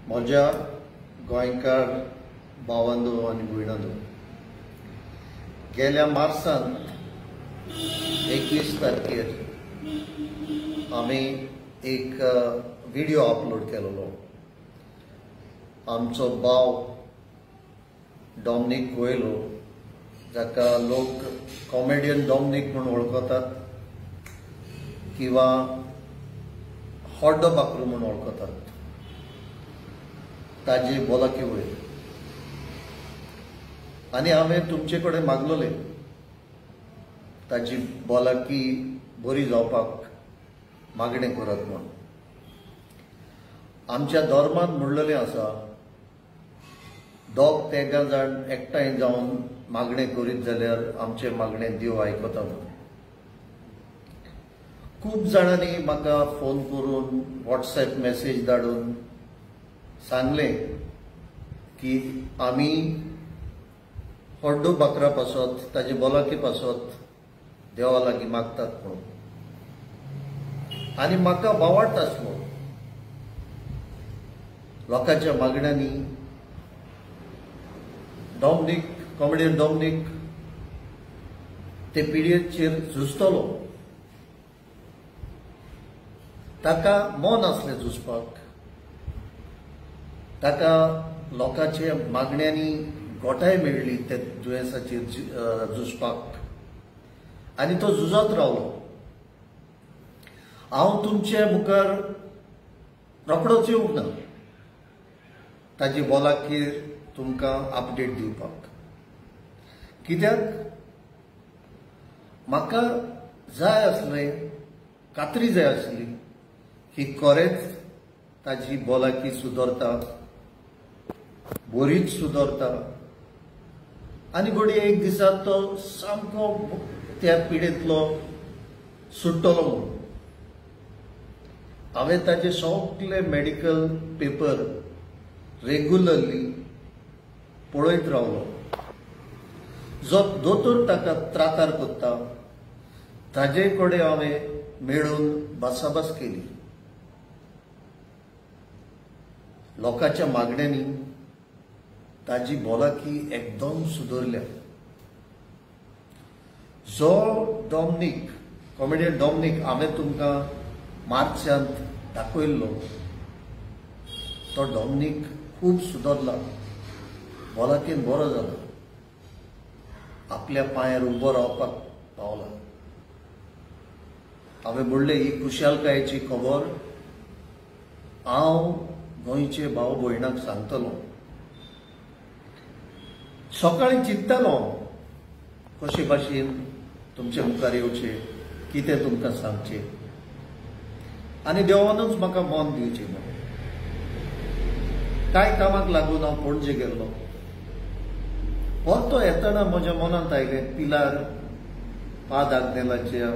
म्हज्या गोंयकार भावांदो आनी भयणांदो, गेल्या मार्सांत 21 तारखेर आमी एक व्हिडिओ अपलोड केलेलो. आमचो भाव डॉमनीक कोयलो, जाका लोक कॉमेडियन डॉमनीक म्हूण वळखतात किंवा हॉड्डो बाकरू म्हूण वळखतात, ताजी भलायकी वयर. आनी हांवें तुमचे कडेन मागलोलें ताजी भलायकी बरी जावपाक मागणें करात म्हूण. आमच्या धर्मांत म्हणलेलें आसा, दोग तेगां जाण एकठांय जावन मागणें करीत जाल्यार आमचें मागणें देव आयकता म्हूण. खूब जाणांनी म्हाका फोन करून वॉट्सएप मॅसेज धाडून सांगलें की आमी हड्डो बाकरा पासत, ताजे भलायकी पासत देवा लागीं मागतात म्हणून. आनी म्हाका बावाट आसलो लोकांच्या मागण्यांनी डॉमनीक, कॉमेडियन डॉमनीक ते पिडयेचेर झुजतलो. ताका मन आसलें झुजपाक, ताका लोकांच्या मागण्यांनी गोठाय मेळ्ळी ते दुयेंसाचेर झुजपाक आनी तो झुजत रावलो. हांव तुमचे मुखार रोखडोच येवंक ना ताजी भलायकी तुमकां अपडेट दिवपाक, कित्याक म्हाका जाय आसलें, खात्री जाय आसली की खरेंच ताजी भलायकी सुदरता, बरीच सुदरता आनी घडये एक दिसा तो सामको त्या पिडेंतलो सुट्टलो म्हूण. हांवें ताजे सगळे मेडिकल पेपर रेगुलरली पळयत रावलो. जो दोतोर ताका त्रातार करता ताजे कडेन हांवें मेळून भासाभास केली. लोकांच्या मागण्यांनी ताजी भलायकी एकदम सुदरल्या. जो डॉमनीक, कॉमेडियन डॉमनीक हांवें तुमकां मार्चांत दाखयल्लो तो डॉमनीक खूब सुदरला, भलायकेन बरो जाला, आपल्या पांयार उबो रावपाक पावला. हांवें म्हणलें ही खुशालकायेची खबर हांव गोंयचे भाव भयणाक सांगतलो. सकाळीं चिंततालो कशे भाशेन तुमचे मुखार येवचें, कितें तुमकां सांगचें आनी देवानूच म्हाका मन दिवचें म्हणून. कांय कामाक लागून हांव पणजे गेल्लो. परतो येतना म्हज्या मनांत आयलें पिलार पाद आग्नेलाच्या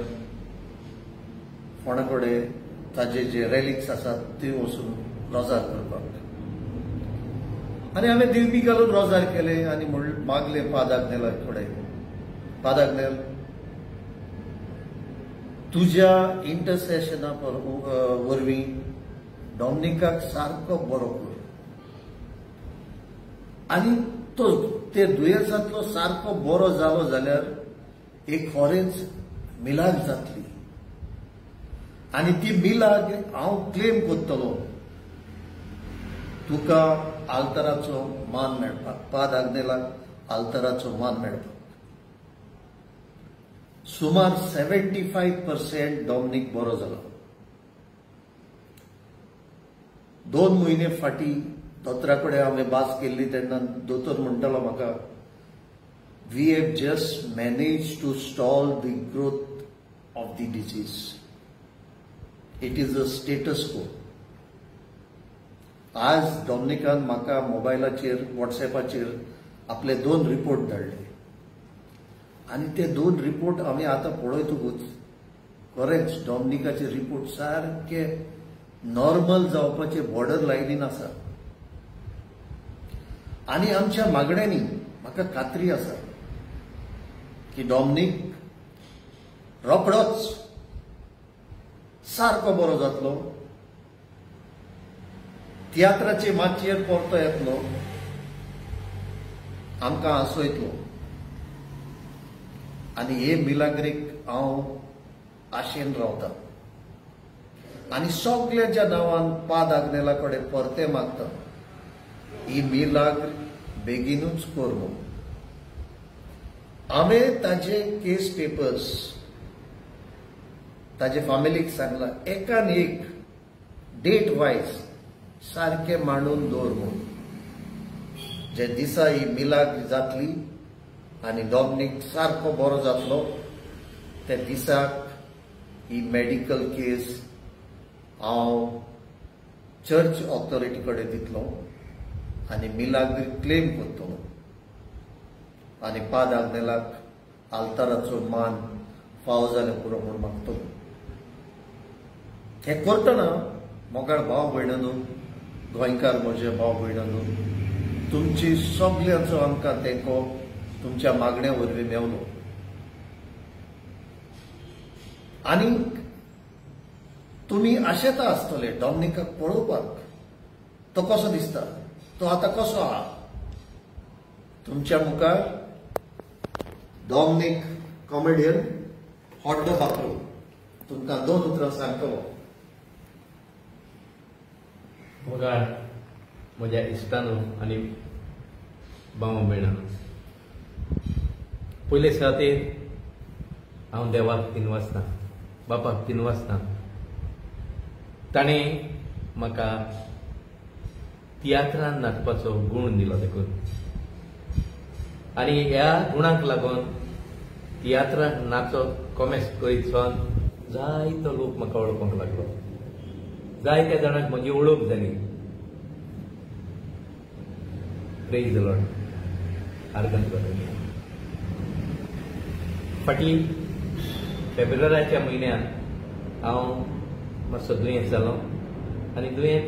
फोंडा कडेन ताजे जे रेलिक्स आसात ते वचून रोजार करपाक. आनी हांवें दिवपी घालून रोजार केलें आनी मागलें पाद आग्नेला कडेन, पाद आग्नेल तुज्या इंटरसेशना वरवीं डॉमनिकाक सारको बरो कर आनी तो ते दुयेंसांतलो सारको बरो जालो जाल्यार एक खरेंच मिलाग जातली आनी ती मिलाग हांव क्लेम करतलो तुका आल्तराचो मान मेळपाक, पाद आग्नेलाक आल्तराचो मान मेळपाक. सुमार 75% डॉमनीक बरो जालो. 2 म्हयने फाटीं दोतोरा कडेन हांवें भास केल्ली तेन्ना दोतोर म्हणटालो म्हाका, we have just manage to stall the growth of the disease, it is a status quo. आज डॉमनिकान म्हाका मोबायलाचेर वॉट्सएपाचेर आपले 2 रिपोर्ट धाडले आनी ते 2 रिपोर्ट आमी आतां पळयतकूच खरेंच डॉमनिकाचे रिपोर्ट सारके नॉर्मल जावपाचे बॉर्डर लायनीन आसा. आनी आमच्या मागण्यांनी म्हाका खात्री आसा की डॉमनीक रोखडोच सारको बरो जातलो. तियात्राचे माचयेर परतो येतलो, आमकां हांसयतलो. आनी हे मिलाग्रीक हांव आशेन रावता आनी सगळ्यांच्या नांवान पाद आग्नेला कडेन परते मागता, ही मिलाग्र बेगीनूच कर म्हूण. हांवें ताजे केस पेपर्स ताजे फामिलीक सांगला, एकान एक डेट वायज सारके मांडून दवर म्हूण. जे दिसा ही मिलाग्र जातली आनी डॉमनीक सारको बरो जातलो त्या दिसाक ही मेडिकल केस हांव चर्च ऑथॉरिटी कडेन दितलो आनी मिलाग्र क्लेम करतलो आनी पाद आग्नेलाक आल्ताराचो मान फावो जालें पुरो म्हूण मागतलो. हें करतना मोगाळ भाव भयणांनो, गोंयकार म्हजे भाव भयणांनो, तुमची सगल्यांचो आमकां तेंको तुमच्या मागण्या वरवीं मेवलो. आनी तुमी आशेता आसतले डॉमनिकाक पळोवपाक, तो कसो दिसता, तो आतां कसो आहा. तुमच्या मुखार डॉमनीक कॉमेडियन हॉड्डो बापरो तुमकां दोन उतरां सांगतलो. मोगाळ म्हज्या इश्टानो आनी भाव भयणांनो, पयले सुवातेर हांव देवाक दिनवासता, बापाक दिनवासता. ताणें म्हाका तियात्रान नाचपाचो गूण दिलो देखून, आनी ह्या गुणाक लागून तियात्राक नाचप कॉमेस करीत सावन जायतो लोक म्हाका वळखूंक लागलो, जायत्या जाणांक म्हजी वळख जाली. प्रेज the Lord. आर्गन करून फाटीं फेब्रुवाराच्या म्हयन्यांत हांव मातसो दुयेंत जालो आनी दुयेंत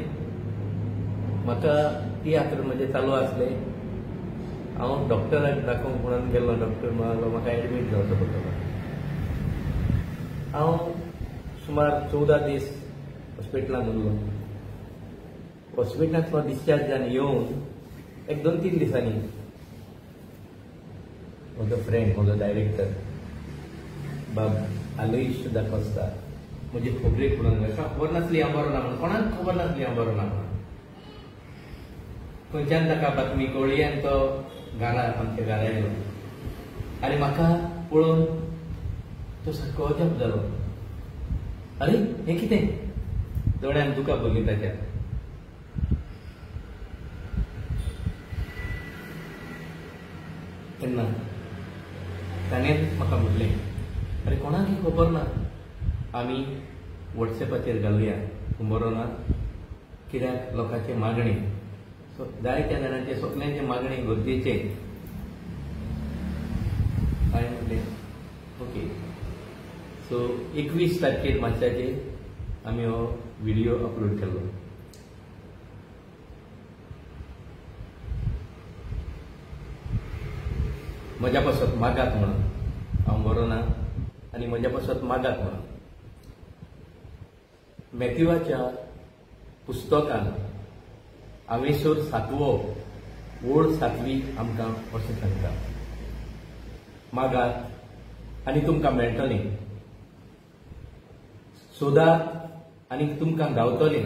म्हाका तियात्र म्हजें चालू आसलें. हांव डॉक्टराक दाखोवंक म्हणून गेलो. डॉक्टर म्हणलो म्हाका एडमीट जावचो पडटलो. हांव सुमार 14 दीस हॉस्पिटलांत उरलो. हॉस्पिटलांतलो डिस्चार्ज जावन येवन एक 2-3 दिसांनी म्हजो फ्रेंड, म्हजो डायरेक्टर बाब आलोईश दाकोस्ता म्हजी खबरेक म्हणून, खबर नासली हांव बरो ना म्हणून, कोणाक खबर नासली हांव बरो ना म्हणून. खंयच्यान ताका बातमी कळ्ळी आनी तो घरा, आमच्या घरा येयलो आनी म्हाका पळोवन तो सारको अजाप जालो. अरे हें कितें, दोळ्यान दुकां भरलीं ताच्या. तेन्ना ताणें म्हाका म्हटलें, अरे कोणाकय खबर ना, आमी वॉट्सएपाचेर घालुया, तूं बरो ना कित्याक लोकांचें मागणें, जायत्या जाणांचें सगल्यांचें मागणें गरजेचें. हांवें म्हटलें ओके. सो 21 तारखेर मार्चाचेर आमी हो व्हिडियो अपलोड केलो. म्हज्या पासत मागात म्हणून, हांव बरो ना आनी म्हज्या पासत मागात म्हणून. मॅथ्यूवाच्या पुस्तकान आवेसोर 7वो ओळ 7वी आमकां अशें सांगता, मागात आनी तुमकां मेळटलें, सोदात आनी तुमकां गावतलें,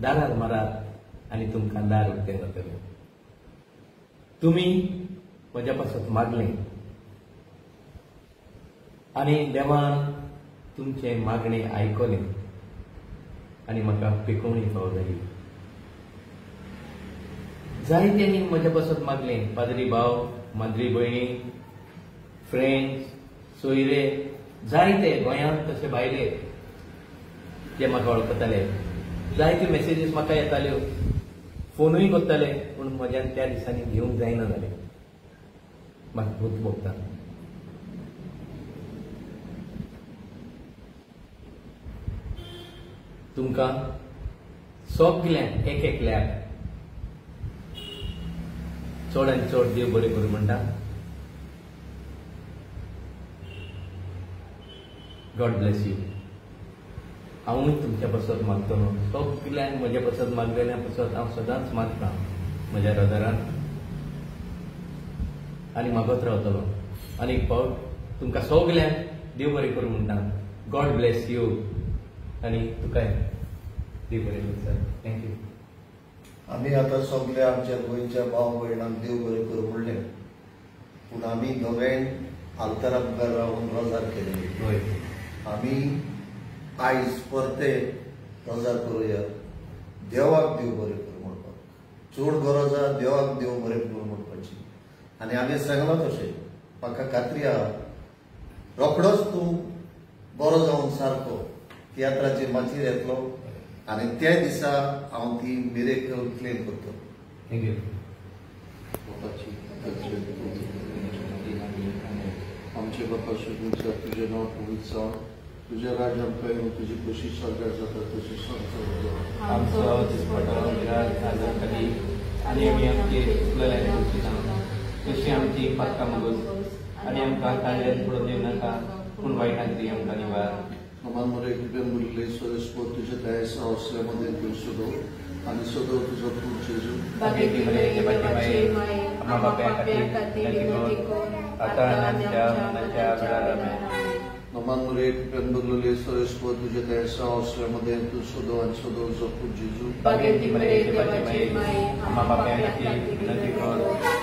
दारार मारात आनी तुमकां दार उक्तें जातलें. तुमी म्हज्या पासत मागलें आनी देवान तुमचें मागणें आयकलें आनी म्हाका पिकोवणी फावो जाली. जायत्यांनी म्हज्या पासत मागलें, पाद्री भाव, माद्री भयणी, फ्रेंड्स, सोयरे, जायते गोंयांत तशे भायले जे म्हाका वळखताले, जायत्यो मॅसेजीस म्हाका येताल्यो, फोनूय करताले, पूण म्हज्यान त्या दिसांनी घेवंक जायना जालें. म्हाका भूत भोगता. तुमकां सगल्यांक एक एकल्याक चड आनी चड देव बरें करूं म्हणटा. God bless you. हांवूय तुमच्या पासत मागतलो. सगल्यांक म्हज्या पासत मागलेल्या पासत हांव सदांच मागता म्हज्या रोजारान आनी मागत रावतलो. आनी एक फावट तुमकां सगल्यांक देव बरें करूं म्हणटा. गॉड ब्लेस you. आनी तुकाय देव बरें करूं सर. Thank you. आमी आतां सगळे आमच्या गोंयच्या भाव भयणांक देव बरें करूं म्हणलें, पूण आमी दोगांय आल्तारा मुखार रावन रोजार केले. हय, आमी आयज परते रोजार करुया. देवाक देव बरें करूं म्हणपाक चड गरज आहा, देवाक देव बरें करूं म्हणपाची. आनी आमी सांगलां तशें, म्हाका खात्री आहा रोखडोच तूं बरो जावन सारको तियात्राचे माचयेर येतलो आनी त्या दिसा हांव ती मिरेकल क्लेम करतलो. Thank you. आमचे बापा शुभेच्छा, तुजें नांव पवित्र जावं, तुजें राज्य आमकां येवं, तुजी खोशी स्वर्गार जाता तशी संवसारांत जावं. आमचो दिसपटो आज आमकां दी आनी आमी आमची चुकलेल्यांक बक्षिता तशी आमची पातकां मोगोस आनी आमकां काडल्यान पडून दिवं नाका, पूण वायटांतली आमकां निवार. समान मरे कृपेन भरिल्ले ईश्वर तुज्या दयेच्या आश्रयामध्ये तूं सदो आनी सदो तुजो पूत जेजू. बागेती मरे देवाचे माये, आम्हा पाप्यां खातीर विनंती कर, आतां आनी आमच्या मरणाच्या वेळार. आमेन. नमान मरे कृपेन भरिल्ले ईश्वर तुज्या दयेच्या आश्रयामध्ये तूं सदो आनी सदो तुजो पूत जेजू. बागेती मरे देवाचे माये, आम्हा पाप्यां खातीर विनंती कर,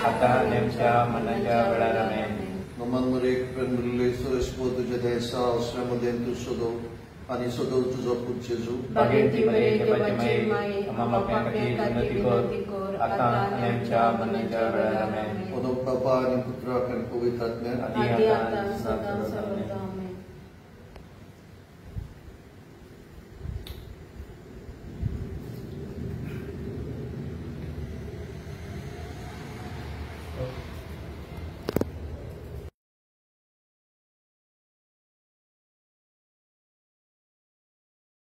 आतां आनी आमच्या मरणाच्या वेळार. आमेन. नमान मरे कृपेन भरिल्ले ईश्वर तुज्या दयेच्या आश्रयामध्ये तूं सदो आनी सदो तुजो पूत जेजू. बागेती मरे देवाचे माये, आम्हा पाप्यां खातीर विनंती कर, आतां आनी आमच्या मरणाच्या वेळार. आमेन. पदो बापा आनी पुत्राक आनी पवित्र आत्म्याक. आदी आतां सदां.